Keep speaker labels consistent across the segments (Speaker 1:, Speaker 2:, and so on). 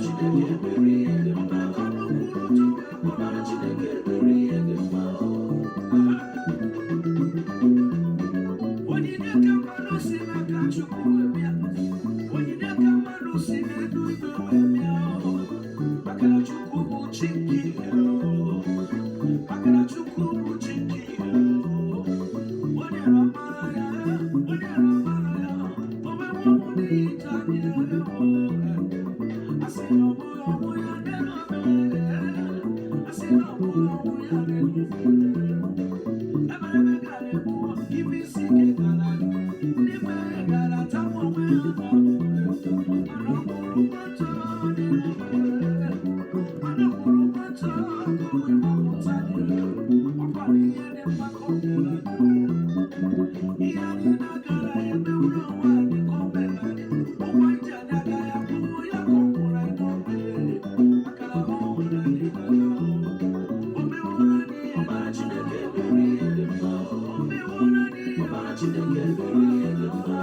Speaker 1: Chineke mere ihe dị mma. Ọbara Chineke mere ihe dị mma.
Speaker 2: Onyinye ka mmadụ si n'aka Chukwu wee bịa. Onyinye ka mmadụ si n'elu igwe wee bịa. Maka na Chukwu bụ Chi nke ihe. Maka na Chukwu bụ Chi nke ihe. Onye amara ya, onye amara ya, o mewo mụ n'ihi anyị ewo. Asị na ọ bụghị ọnwụ ya n'elu obe. Asị na ọ bụghị ọnwụ ya n'elu obe. Emereme gara egbu, ife isi ike gara adị, ndị mmehie gara atagbu onwe ha n'ahụhụ. Mana ọ kwụrụ ụgwọ n'elu obe. Mana ọ kwụrụ ụgwọ ka o wee gbapụta anyị. Ọ kwara ihe dị mma ka o mere anyị. Ihe anyị na-agara emenwuru onwe anyị ka o mere anyị. Ụgwọ ije anyị agaghị akwụnwu ya ka ọ kwụrụ anyị n'obe. Maka na ọ hụrụ anyị n'anya. O meworo anyị ihe.
Speaker 1: Ọbara Chineke mere ihe dị mma.
Speaker 2: O meworo anyị ihe.
Speaker 1: Ọbara Chineke mere ihe dị mma.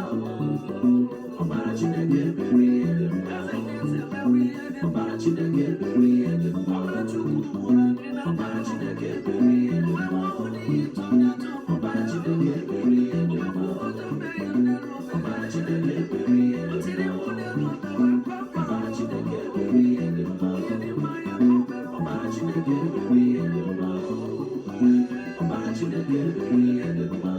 Speaker 1: Ọbara Chineke mere ihe dị mma.
Speaker 2: Eze ndị eze mewe ihe dị mma.
Speaker 1: Ọbara Chineke mere ihe dị mma.
Speaker 2: Ọbara Chukwu hụrụ anyị n'anya.
Speaker 1: Ọbara Chineke mere ihe dị mma. Ọbara Chineke mere ihe dị mma. Ọbara Chineke mere ihe dị mma. Ọbara Chineke mere ihe dị mma. Ọbara Chineke mere ihe dị mma. Ọbara Chineke mere ihe dị mma.